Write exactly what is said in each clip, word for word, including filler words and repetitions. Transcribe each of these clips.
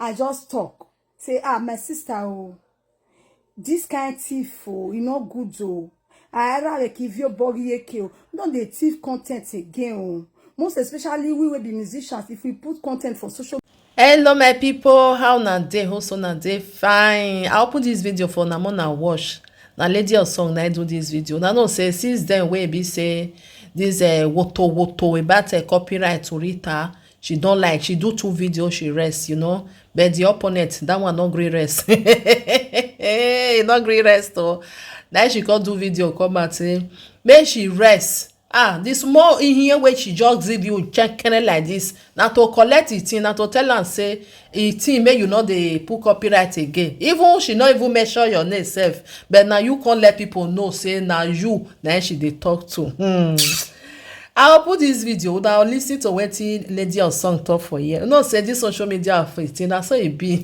I just talk. Say, ah, my sister, oh, this kind thief, oh, e no good, oh. I rather like if you buggy yeke, oh, don't dey thief content again, oh. Most especially we will be musicians. If we put content for social Hello, my people. How na dey? Hope so na dey fine. I'll put this video for Namona Wash. Na lady of song na I do this video. Now no say since then wey be say this uh, woto woto about uh, copyright to Rita. She don't like. She do two videos. She rest, you know. But the opponent, that one not gree rest. Hey, not gree rest though. Now she can't do video. Come out say, may she rest. Ah, the small in here where she just give you check like this. Now to collect it in, now to tell and say it in may you know they put copyright again. Even she not even mention your name self, but now you can't let people know say now you now she they talk to. Hmm. I'll put this video. Now listen to what lady or song talk for here. No say this social media of it. That's so it be.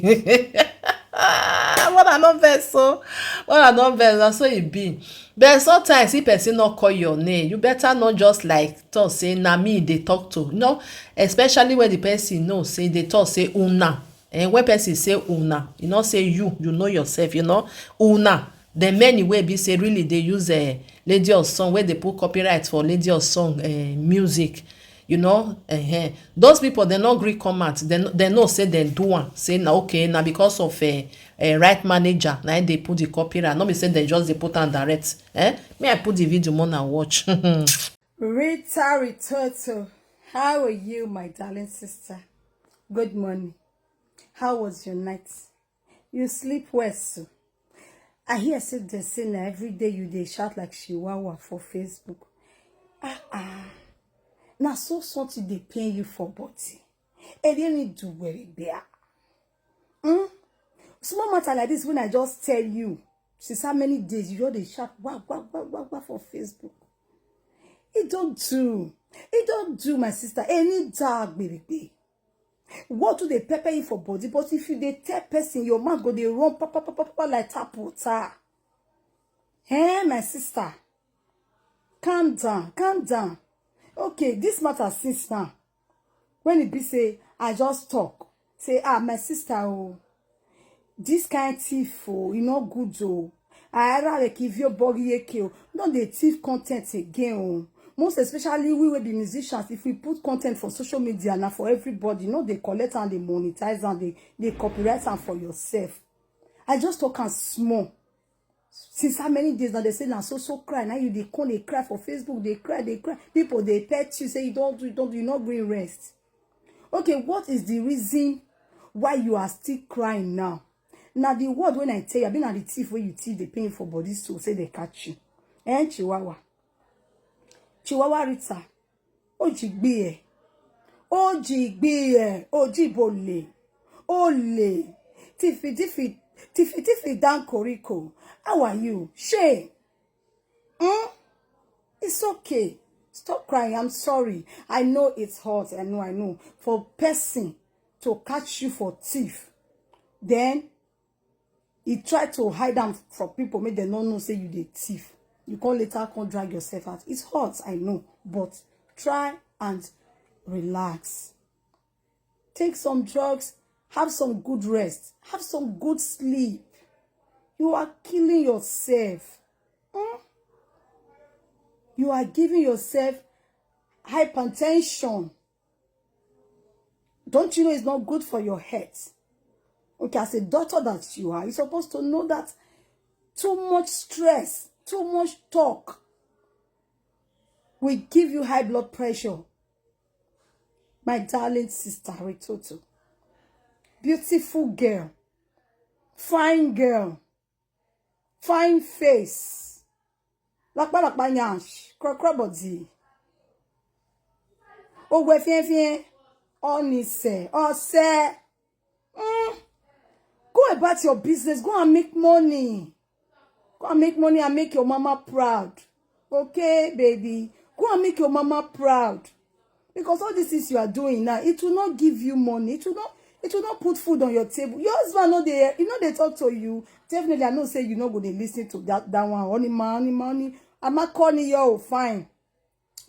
What I not vex so. What I not vex. That's so it be. But sometimes if person not call your name, you better not just like talk say na me they talk to. No, especially when the person know say they talk say una. And when person say una, you know say you, you know yourself, you know una. The many way be say really they use a lady or song where they put copyright for lady or song uh, music. You know, uh-huh. Those people they no gree come out. They they know say they do am. Say na okay na because of a uh, uh, right manager na they put the copyright. Not be say they just they put on direct. Eh? Me I put the video more and watch. Rita Ritoto, how are you, my darling sister? Good morning. How was your night? You sleep well, so. I hear say they say na every day you dey shout like chihuahua for Facebook. Ah ah. Na so something dey pain you for body. Elieni do very bad. Hmm? Small matter like this when I just tell you. Since how many days you just dey shout wah wah wah wah wah for Facebook? E don do. E don do, my sister. Any da gbegbe. What do they pepper you for body? But if you dey tell person, your mouth go dey run papa papa papa like tap water. Hey, my sister, calm down, calm down. Okay, this matter since now. When it be say, I just talk. Say, ah, my sister, oh, this kind thief, oh, e no good, oh. I rather like if you buggy yeke, oh, don't dey thief content again, oh. Most especially we will be musicians. If we put content for social media now for everybody, you know they collect and they monetize and they, they copyright and for yourself. I just talk and small. Since how many days now they say na so so cry. Now you dey come dey cry for Facebook, they cry, they cry. People they pet you, say you don't do, you don't do, you not going rest. Okay, what is the reason why you are still crying now? Now the word when I tell you, I been at the thief where you thief the pain for body, so say they catch you. Eh, Chihuahua. Chihuahua Rita. Ojigbe. Ojigbe. Ojibole. Ole. Tifi tifi. Tifi tifi dan koriko. How are you? Shey. Hmm? It's okay. Stop crying. I'm sorry. I know it's hot. I know, I know. For person to catch you for thief, then he try to hide am from people, make dem no know say you dey thief. You come later come drag yourself out. It's hot, I know, but try and relax. Take some drugs, have some good rest, have some good sleep. You are killing yourself. Hmm? You are giving yourself hypertension. Don't you know it's not good for your health? Okay, as a doctor that you are, you're supposed to know that too much stress, too much talk will give you high blood pressure. My darling sister, Ritoto. Beautiful girl. Fine girl. Fine face. Lakpa lakpa nyash. Kro kro body. Ogwe fien fien. Onise. Ose. Mm. Go about your business. Go and make money. Go and make money and make your mama proud. Okay, baby? Go and make your mama proud. Because all these things you are doing now, it will not give you money. It will not, it will not put food on your table. Your husband know they, you know they talk to you. Definitely, I know say you not going to listen to that, that one. Only money, money. I'm not calling you, oh, fine.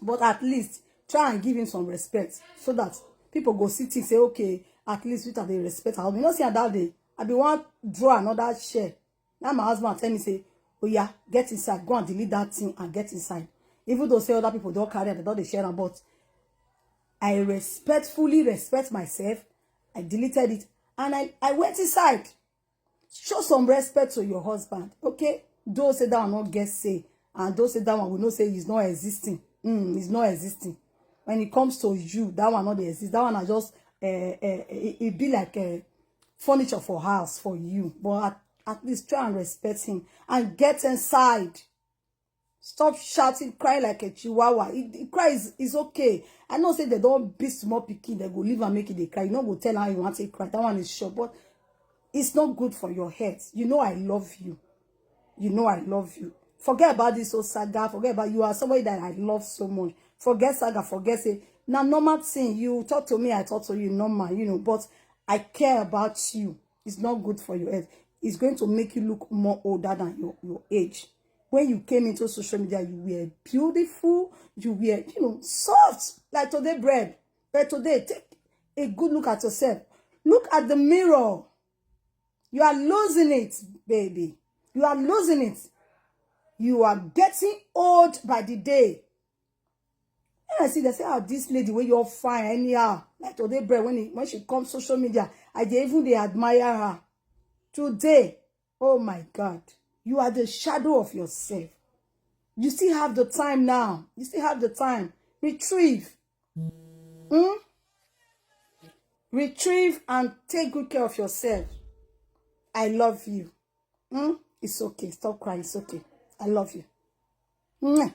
But at least try and give him some respect so that people go see things, say, okay, at least with her, they respect her. You know, see that day, I be want draw another share. Now my husband tell me, say, "Oh yeah, get inside, go and delete that thing and get inside." Even though say other people don't carry it, they don't dey share am, but I respectfully respect myself. I deleted it and I, I went inside. Show some respect to your husband, okay? Those say that one not get say, and those say that one we know say he's not existing. Mm, he's not existing. When it comes to you, that one not dey exist. That one are just uh, uh, it, it be like a furniture for house for you. But at, at least try and respect him and get inside. Stop shouting, crying like a chihuahua. It, it cry is, is okay. I know say they don't beat small pikin, they go leave and make it they cry. You know, go tell her you want to cry. That one is sure, but it's not good for your head. You know I love you. You know I love you. Forget about this old saga. Forget about you are somebody that I love so much. Forget saga. Forget say now normal thing. You talk to me, I talk to you normal. You know, but I care about you. It's not good for your head. It's going to make you look more older than your, your age. When you came into social media, you were beautiful. You were, you know, soft like today bread. But today, take a good look at yourself. Look at the mirror. You are losing it, baby. You are losing it. You are getting old by the day. And I see they say, "Ah, this lady where you're fine anyhow." Like today bread, when he, when she comes social media, I dey even they admire her. Today, oh my God, you are the shadow of yourself. You still have the time now. You still have the time. Retrieve. Hmm? Retrieve and take good care of yourself. I love you. Hmm? It's okay. Stop crying. It's okay. I love you. Mwah.